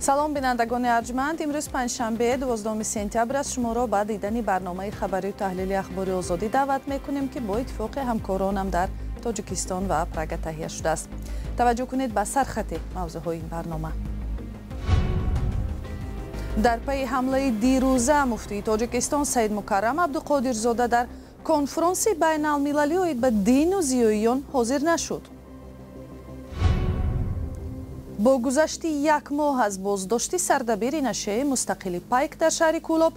Салом, бинандагони арҷманд. Имрӯз панҷшанбе, 12 сентябр аст. Шуморо ба дидани барномаи хабарию таҳлили Ахбори Озодӣ даъват мекунем, ки бо иттифоқи ҳамкоронам дар Тоҷикистон ва Прага таҳия шудааст. Таваҷҷӯҳ кунед ба сархати мавзӯъҳои ин барнома. Дар пайи ҳамлаи дирӯза муфтии Тоҷикистон Саид Мукаррам Абдуқодирзода дар конфронси байналмилалӣ оид ба дину зиёиён ҳозир нашуд. Бо гузашти як моҳ аз боздошти сардабири нашрияи мустақили Пайк дар шаҳри Кӯлоб,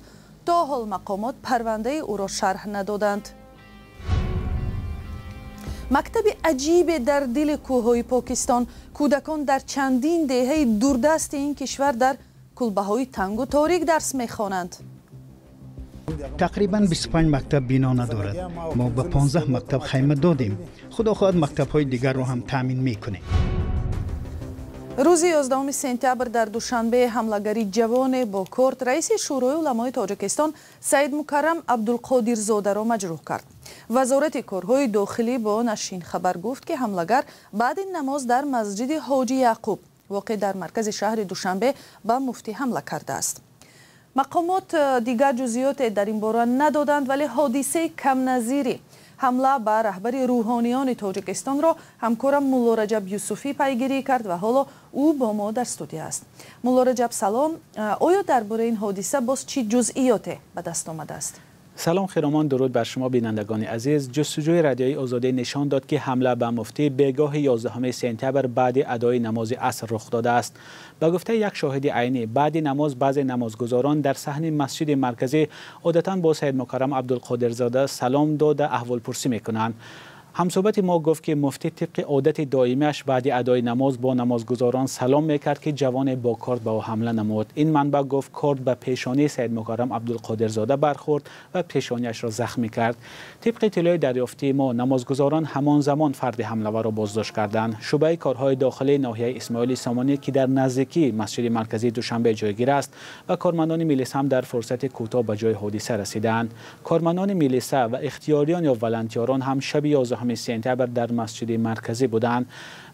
то ҳол мақомот парвандаи ӯро шарҳ надоданд. Мактаби аҷибе дар дили кӯҳҳои Покистон. Кӯдакон дар чандин деҳаи дурдасти ин кишвар дар кулбаҳои тангу торик дарс мехонанд. Тақрибан 25 мактаб бино надорад. Мо ба 15 мактаб хайма додем. Худо хоҳад, мактабҳои дигарро ҳам таъмин мекунем. Рӯзи 11 сентябр дар Душанбе ҳамлагари ҷавоне бо корт раиси Шӯрои уламои Тоҷикистон Саид Мукаррам Абдулқодирзодаро маҷрӯҳ кард. Вазорати корҳои дохилӣ бо нашри ин хабар гуфт, ки ҳамлагар баъди намоз дар масҷиди Ҳоҷи Яъқуб, воқеъ дар маркази шаҳри Душанбе, ба муфтӣ ҳамла кардааст. Мақомот дигар ҷузъиёте дар ин бора надоданд, вале ҳодисаи камназири ҳамла ба раҳбари рӯҳониёни Тоҷикистонро ҳамкорам Мулло Раҷаб Юсуфӣ пайгирӣ кард ва ҳоло ӯ бо мо дар студия аст. Мулло Раҷаб, салом. Оё дар бораи ин ҳодиса боз чӣ ҷузъиёте ба даст омадааст? Салом Хиромон, дуруд бар шумо, бинандагони азиз. Ҷустуҷӯи Радиои Озодӣ нишон дод, ки ҳамла ба муфтӣ бегоҳи 11 сентябр баъди адои намози аср рух додааст. Ба гуфтаи як шоҳиди айнӣ, баъди намоз баъзе намозгузорон дар саҳни масҷиди марказӣ одатан бо Саид Мукаррам Абдулқодирзода салом дода, аҳволпурсӣ мекунанд. Ҳамсӯҳбати мо гуфт, ки муфтӣ тибқи одати доимиаш баъди адои намоз бо намозгузорон салом мекард, ки ҷавоне бо корт ба ӯ ҳамла намуд. Ин манбаъ гуфт, корт ба пешонии Саид Мукаррам Абдулқодирзода бархӯрд ва пешониашро захмӣ кард. Тибқи иттилои дарёфтии мо, намозгузорон ҳамон замон фарди ҳамлаварро боздошт карданд. Шӯъбаи корҳои дохилии ноҳияи Исмоили Сомонӣ, ки дар наздикии масҷиди марказии Душанбе ҷойгир аст, ва кормандони милиса ҳам дар фурсати кӯтоҳ ба ҷои ҳодиса расиданд. Кормандони милиса ва ихтиёриён ё волонтёрон ҳам шаби 11 сентябр дар масҷиди марказӣ буданд.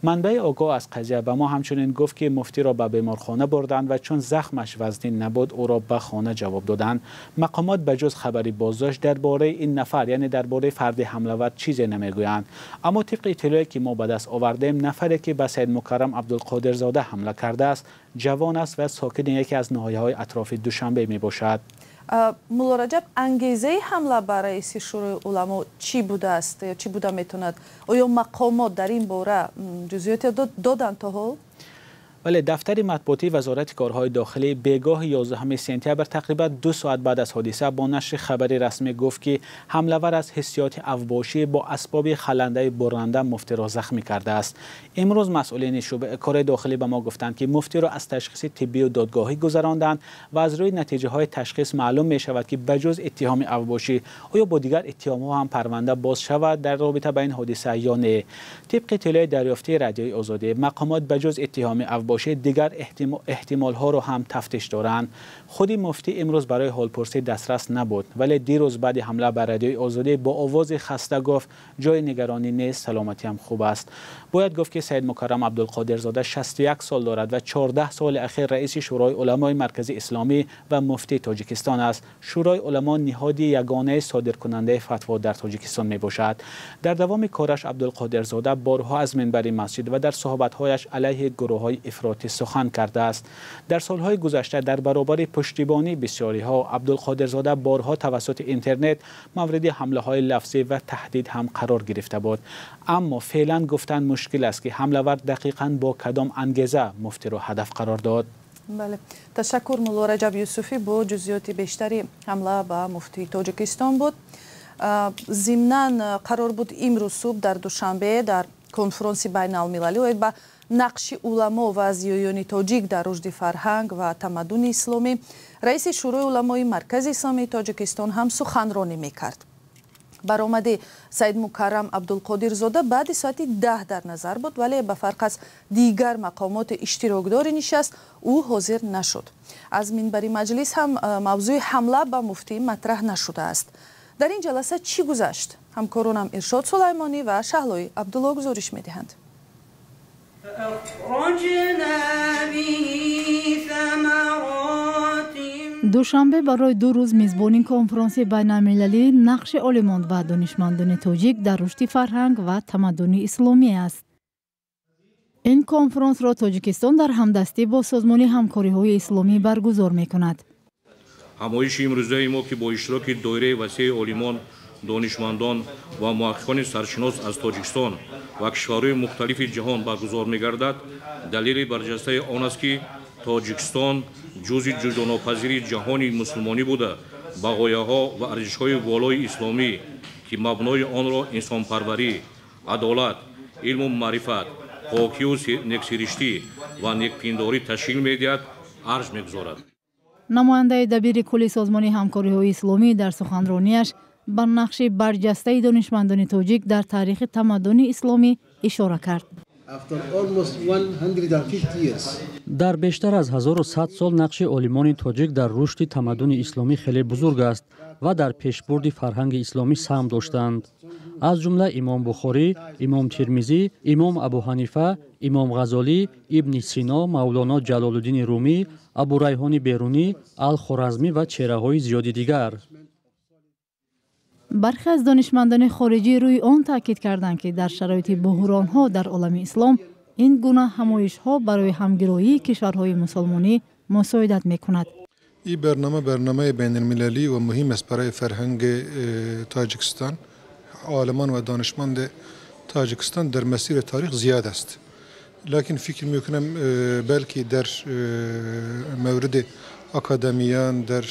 Манбаи огоҳ аз қазия ба мо ҳамчунин гуфт, ки муфтиро ба беморхона бурданд ва чун захмаш вазнин набуд, ӯро ба хона ҷавоб доданд. Мақомот ба ҷуз хабари боздошт дар бораи ин нафар, яъне дар бораи фарди ҳамлавар, чизе намегӯянд. Аммо тибқи иттилое ки мо ба даст овардем, нафаре ки ба Саид Мукаррам Абдулқодирзода ҳамла кардааст, ҷавон аст ва сокини яке аз ноҳияҳои атрофи Душанбе мебошад. Мулло Раҷаб, ангезаи ҳамла ба раиси Шӯрои уламо чӣ будааст ё чӣ буда метавонад? Оё мақомот дар ин бора ҷузъиёте доданд то ҳол? Вале дафтари матбуотии Вазорати корҳои дохилӣ бегоҳи 11 сентябр, тақрибан 2 соат баъд аз ҳодиса, бо нашри хабари расмӣ гуфт, ки ҳамлавар аз ҳиссиёти авбошӣ бо асбоби халандаи бурранда муфтиро захмӣ кардааст. Имрӯз масъулини шӯъбаи корҳои дохилӣ ба мо гуфтанд, ки муфтиро аз ташхиси тиббию додгоҳӣ гузаронданд ва аз рӯи натиҷаҳои ташхис маълум мешавад, ки ба ҷуз иттиҳоми авбошӣ, оё бо дигар иттиҳомҳо ҳам парванда боз шавад дар робита ба ин ҳодиса ё не. Тибқи иттилои дарёфтии Радиои Озодӣ, мақомот ба ҷуз иттиҳоми авбошӣ дигар эҳтимолҳоро ҳам тафтиш доранд. Худи муфтӣ имрӯз барои ҳолпурсӣ дастрас набуд, вале дирӯз баъди ҳамла ба Радиои Озодӣ бо овози хаста гуфт: «Ҷои нигаронӣ нест, саломатиам хуб аст». Бояд гуфт, ки Саид Мукаррам Абдулқодирзода 61 сол дорад ва 14 соли ахир раиси Шӯрои уламои Маркази Исломӣ ва муфтии Тоҷикистон аст. Шӯрои уламо ниҳоди ягонаи содиркунандаи фатво дар Тоҷикистон мебошад. Дар давоми кораш Абдулқодирзода борҳо аз минбари масҷид ва дар суҳбатҳояш алайҳи гурӯҳҳои ифротӣ сухан кардааст. Дар солҳои гузашта дар баробари пуштибонии бисёриҳо, Абдулқодирзода борҳо тавассути интернет мавриди ҳамлаҳои лафзӣ ва таҳдид ҳам қарор гирифта буд. Аммо феълан гуфтан мушкил аст, ки ҳамлавар дақиқан бо кадом ангеза муфтиро ҳадаф қарор дод. Бале, ташаккур. Мулло Раҷаб Юсуфӣ бо ҷузъиёти бештари ҳамла ба муфтии Тоҷикистон буд. Зимнан, қарор буд имрӯз субҳ дар Душанбе дар конфронси байналмилалӣ оид ба нақши уламо ва зиёиёни тоҷик дар рушди фарҳанг ва тамаддуни исломӣ раиси Шӯрои уламои Маркази Исломии Тоҷикистон ҳам суханронӣ мекард. Баромади Саид Мукаррам Абдулқодирзода баъди соати 10 дар назар буд, вале ба фарқ аз дигар мақомоти иштирокдори нишаст, ӯ ҳозир нашуд. Аз минбари маҷлис ҳам мавзӯи ҳамла ба муфтӣ матраҳ нашудааст. Дар ин ҷаласа чӣ гузашт, ҳамкоронам Иршод Сулаймонӣ ва Шаҳлои Абдулло гузориш медиҳанд. فأخرجنا به. Душанбе барои 2 рӯз мизбони конфронси байналмилалии нақши олимон ва донишмандони тоҷик дар рушди фарҳанг ва тамаддуни исломӣ аст. Ин конфронсро Тоҷикистон дар ҳамдастӣ бо Созмони ҳамкориҳои исломӣ баргузор мекунад. Ҳамоиши имрӯзаи мо, ки бо иштироки доираи васеи олимон, донишмандон ва муҳаққиқони саршинос аз Тоҷикистон ва кишварҳои мухталифи ҷаҳон баргузор мегардад, далели барҷастаи он аст, ки Тоҷикистон ҷузъи ҷудонопазири ҷаҳони мусулмонӣ буда, ба ғояҳо ва арзишҳои волои исломӣ, ки мабнои онро инсонпарварӣ, адолат, илму маърифат, покию нексириштӣ ва некпиндорӣ ташкил медиҳад, арҷ мегузорад. Намояндаи дабири кулли Созмони ҳамкориҳои исломӣ дар суханронияш ба нақши барҷастаи донишмандони тоҷик дар таърихи тамаддуни исломӣ ишора кард. Дар бештар аз 1100 сол нақши олимони тоҷик дар рушди тамаддуни исломӣ хеле бузург аст ва дар пешбурди фарҳанги исломӣ саҳм доштанд. Аз ҷумла Имом Бухорӣ, Имом Термизӣ, Имом Абуҳанифа, Имом Ғазолӣ, Ибни Сино, Мавлоно Ҷалолуддини Румӣ, Абурайҳони Берунӣ, Алхоразмӣ ва чеҳраҳои зиёди дигар. Бархе аз донишмандони хориҷӣ рӯи он таъкид карданд, ки дар шароити буҳронҳо дар олами ислом ин гуна ҳамоишҳо барои ҳамгироии кишварҳои мусулмонӣ мусоидат мекунад. این برنامه برنامه بین المللی و مهم است برای فرهنگ تاجیکستان. عالمان و دانشمند تاجیکستان در مسیر تاریخ زیاد است، لکن فکر میکنم بلکه در مورد اکادمیان در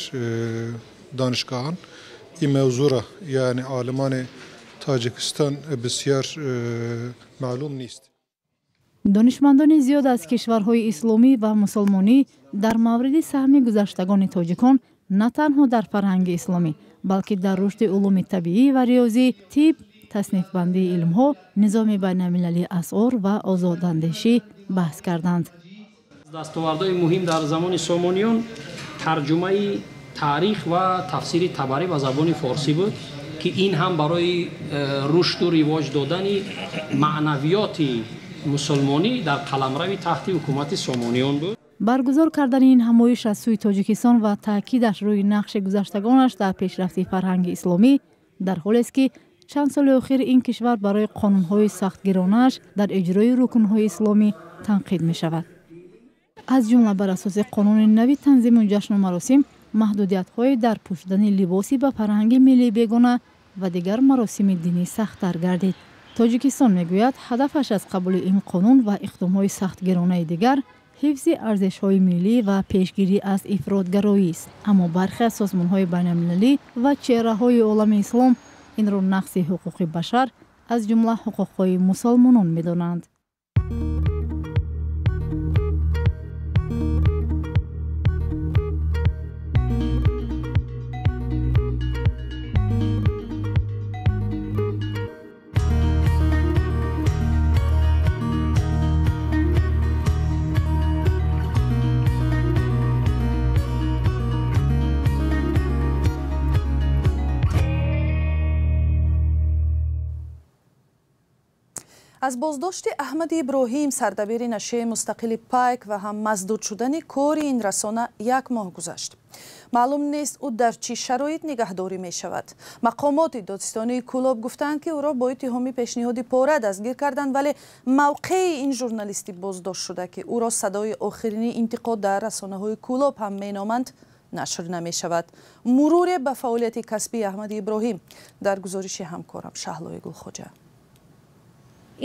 دانشگاهان این موضوع را یعنی عالمان تاجیکستان بسیار معلوم نیست. Донишмандони зиёд аз кишварҳои исломӣ ва мусулмонӣ дар мавриди саҳми гузаштагони тоҷикон на танҳо дар фарҳанги исломӣ, балки дар рушди улуми табиӣ ва риёзӣ, тиб, таснифбандии илмҳо, низоми байналмилалии асъор ва озодандешӣ баҳс карданд. Дастовардҳои муҳим дар замони Сомониён тарҷумаи таърих ва тафсири Табарӣ ба забони форсӣ буд, ки ин ҳам барои рушду ривоҷ додани маънавиёти мусулмонӣ дар қаламрави таҳти ҳукумати Сомониён буд. Баргузор кардани ин ҳамоиш аз сӯи Тоҷикистон ва таъкидаш рӯи нақши гузаштагонаш дар пешрафти фарҳанги исломӣ дар ҳолест, ки чанд соли охир ин кишвар барои қонунҳои сахтгиронааш дар иҷрои рукнҳои исломӣ танқид мешавад. Аз ҷумла бар асоси қонуни нави танзиму ҷашну маросим, маҳдудиятҳои дар пӯшидани либоси ба фарҳанги миллии бегона ва дигар маросими динӣ сахттар гардид. Тоҷикистон мегӯяд, ҳадафаш аз қабули ин қонун ва иқдомҳои сахтгиронаи дигар ҳифзи арзишҳои миллӣ ва пешгирӣ аз ифротгароист. Аммо бархе аз созмонҳои байналмилалӣ ва чеҳраҳои олами ислом инро нақси ҳуқуқи башар, аз ҷумла ҳуқуқҳои мусулмонон медонанд. Аз боздошти Аҳмади Иброҳим, сардабири нашрияи мустақили Пайк, ва ҳам маздуд шудани кори ин расона 1 моҳ гузашт. Маълум нест, ӯ дар чӣ шароит нигаҳдорӣ мешавад. Мақомоти додситонии Кӯлоб гуфтанд, ки ӯро бо иттиҳоми пешниҳоди пора дастгир карданд, вале мавқеи ин журналисти боздошт шуда, ки ӯро садои охирини интиқод дар расонаҳои Кӯлоб ҳам меноманд, нашр намешавад. Муруре ба фаъолияти касбии Аҳмади Иброҳим дар гузориши ҳамкорам Шаҳлои Гулхоҷа.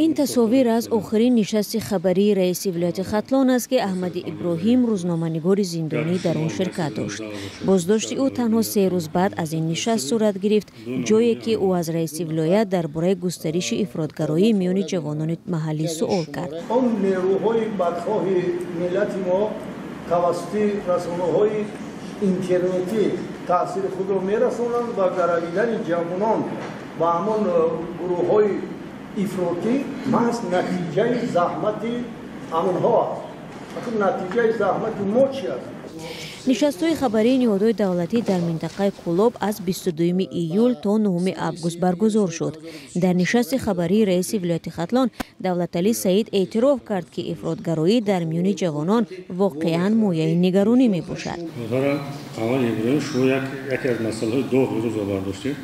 Ин тасовир аз охирин нишасти хабарии раиси вилояти Хатлон аст, ки Аҳмади Иброҳим, рӯзноманигори зиндонӣ, дар он ширкат дошт. Боздошти ӯ танҳо 3 рӯз баъд аз ин нишаст сурат гирифт, ҷое ки ӯ аз раиси вилоят дар бораи густариши ифротгароӣ миёни ҷавонони маҳаллӣ суол кард. Он нерӯҳои бадхоҳи миллати мо тавассути расонаҳои интернетӣ таъсири худро мерасонанд ва гаравидани ҷавонон ба ҳамон гурӯҳҳои ифротӣ маҳз натиҷаи заҳмати онҳо аст. Натиҷаи заҳмати мо чи аст? Нишастҳои хабарии ниҳодҳои давлатӣ дар минтақаи Кӯлоб аз 22 июл то 9 август баргузор шуд. Дар нишасти хабарии раиси вилояти Хатлон Давлаталӣ Саид эътироф кард, ки ифротгароӣ дар миёни ҷавонон воқеан мояи нигаронӣ мебошад. Яке аз масъалаҳои доғи рӯзро бардоштем,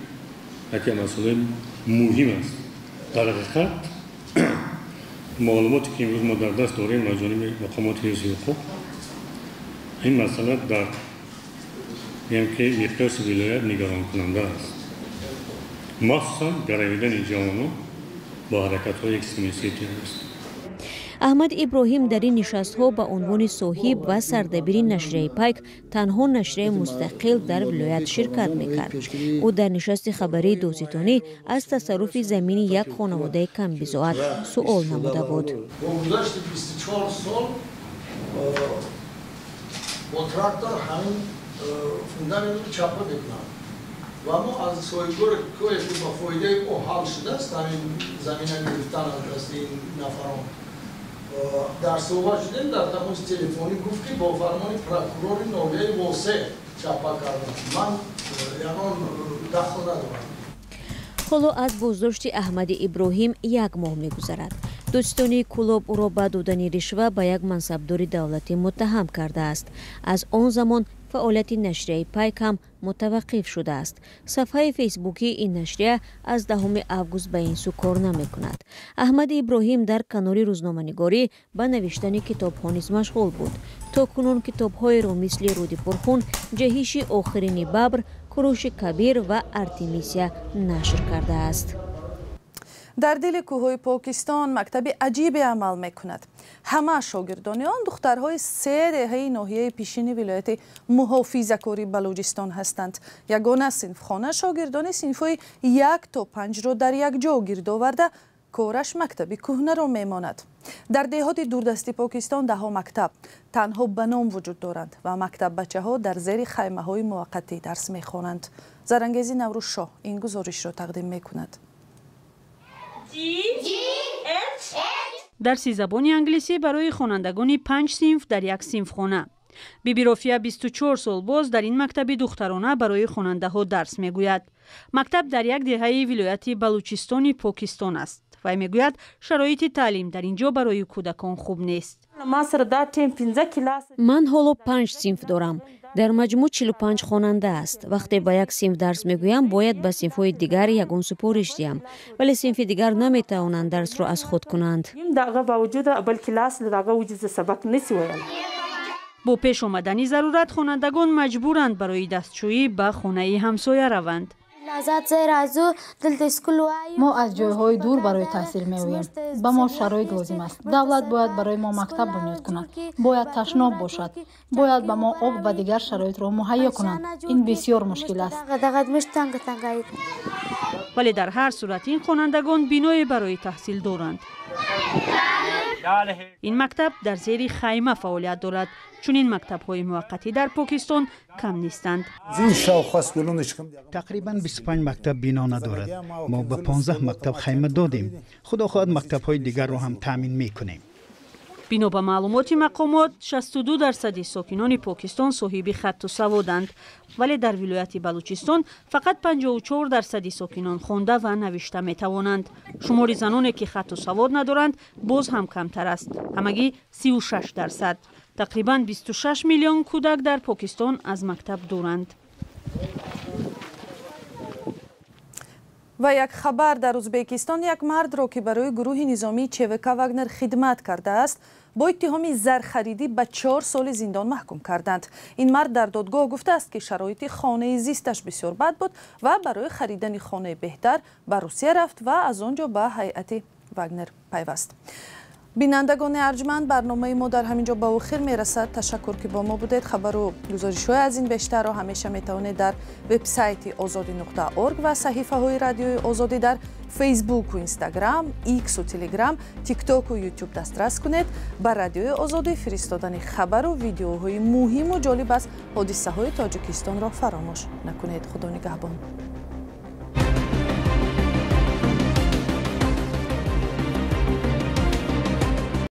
яке аз масъалаҳои муҳим аст. Дар ҳақиқат маълумоте ки имрӯз мо дар даст дорем аз ҷониби мақомоти ҳифзи ҳуқуқ, ин масъала дар ки миқёси вилоят нигаронкунанда аст, махсусан гаравидани ҷавонон бо ҳаракатҳои экстремистии террористӣ. Аҳмад Иброҳим дар ин нишастҳо ба унвони соҳиб ва сардабири нашрияи Пайк, танҳо нашрияи мустақил дар вилоят, ширкат мекард. Ӯ дар нишасти хабарии додситонӣ аз тасарруфи замини як хонаводаи камбизоат суол намуда буд. Бо гузашти 24 сол бо трактор ҳамин фундаментро чапа мекунанд ва мо аз соҳибкоре ки ба фоидаи ӯ ҳал шудааст ҳамин замина гирифтан аз дасти ин нафарон дар суҳбат шудем. Дар тамоси телефонӣ гуфт, ки бо фармони прокурори ноҳияи Восе чапа кардам, ман ягон дахл надорам. Ҳоло аз боздошти Аҳмади Иброҳим як моҳ мегузарад. Додситонии Кӯлоб ӯро ба додани ришва ба як мансабдори давлатӣ муттаҳам кардааст. Аз он замон фаъолияти нашрияи Пайк ҳам мутаваққиф шудааст. Сафҳаи фейсбукии ин нашрия аз 10 август ба ин сӯ кор намекунад. Аҳмади Иброҳим дар канори рӯзноманигорӣ ба навиштани китобҳо низ машғул буд. То кунун китобҳоеро мисли Рӯди пурхун, Ҷаҳиши охирини бабр, Куруши Кабир ва Артемисия нашр кардааст. Дар дили кӯҳҳои Покистон мактаби аҷибе амал мекунад. Ҳама шогирдони он духтарҳои се деҳаи ноҳияи Пешини вилояти муҳофизакории Балуҷистон ҳастанд. Ягона синфхона шогирдони синфҳои 1 то 5-ро дар як ҷо гирд оварда, кораш мактаби кӯҳнаро мемонад. Дар деҳоти дурдасти Покистон даҳҳо мактаб танҳо ба ном вуҷуд доранд ва мактаббачаҳо дар зери хаймаҳои муваққатӣ дарс мехонанд. Зарангези Наврӯзшоҳ ин гузоришро тақдим мекунад. Дарси забони англисӣ барои хонандагони панҷ синф дар як синфхона. Биби Рофия 24 сол боз дар ин мактаби духтарона барои хонандаҳо дарс мегӯяд. Мактаб дар як деҳаи вилояти Балучистони Покистон аст. Вай мегӯяд, шароити таълим дар ин ҷо барои кӯдакон хуб нест. Ман ҳоло панҷ синф дорам. Дар маҷмӯъ 45 хонанда аст. Вақте ба як синф дарс мегӯям, бояд ба синфҳои дигар ягон супориш диҳам, вале синфи дигар наметавонанд дарсро аз худ кунанд. Бо пеш омадани зарурат хонандагон маҷбуранд барои дастшӯӣ ба хонаи ҳамсоя раванд. Мо аз ҷойҳои дур барои таҳсил меоем. Ба мо шароит лозим аст. Давлат бояд барои мо мактаб бунёд кунад. Бояд ташноб бошад, бояд ба мо об ва дигар шароитро муҳайё кунанд. Ин бисёр мушкил аст. Вале дар ҳар сурат ин хонандагон биное барои таҳсил доранд. Ин мактаб дар зери хайма фаъолият дорад. Чунин мактабҳои муваққатӣ дар Покистон кам нестанд. Тақрибан 25 мактаб бино надорад. Мо ба 15 мактаб хайма додем. Худо хоҳад, мактабҳои дигарро ҳам таъмин мекунем. Бино ба маълумоти мақомот, 62 дарсади сокинони Покистон соҳиби хатту саводанд, вале дар вилояти Балучистон фақат 54 дарсади сокинон хонда ва навишта метавонанд. Шумори заноне ки хатту савод надоранд, боз ҳам камтар аст, ҳамагӣ 36%. Тақрибан 26 миллион кӯдак дар Покистон аз мактаб дуранд. Ва як хабар: дар Узбекистон як мардро, ки барои гурӯҳи низомии ЧВК Вагнер хидмат кардааст, бо иттиҳоми зархаридӣ ба 4 соли зиндон маҳкум карданд. Ин мард дар додгоҳ гуфтааст, ки шароити хонаи зисташ бисёр бад буд ва барои харидани хонаи беҳтар ба Русия рафт ва аз он ҷо ба ҳайати Вагнер пайваст. Бинандагони арҷманд, барномаи мо дар ҳамин ҷо ба охир мерасад. Ташаккур, ки бо мо будед. Хабару гузоришҳои аз ин бештарро ҳамеша метавонед дар вебсайти озодӣ.орг ва саҳифаҳои Радиои Озодӣ дар Фейсбуку Инстаграм, Иксу Телеграм, Тиктоку Ютуб дастрас кунед. Ба Радиои Озодӣ фиристодани хабару видеоҳои муҳиму ҷолиб аз ҳодисаҳои Тоҷикистонро фаромӯш накунед. Худо нигаҳбон.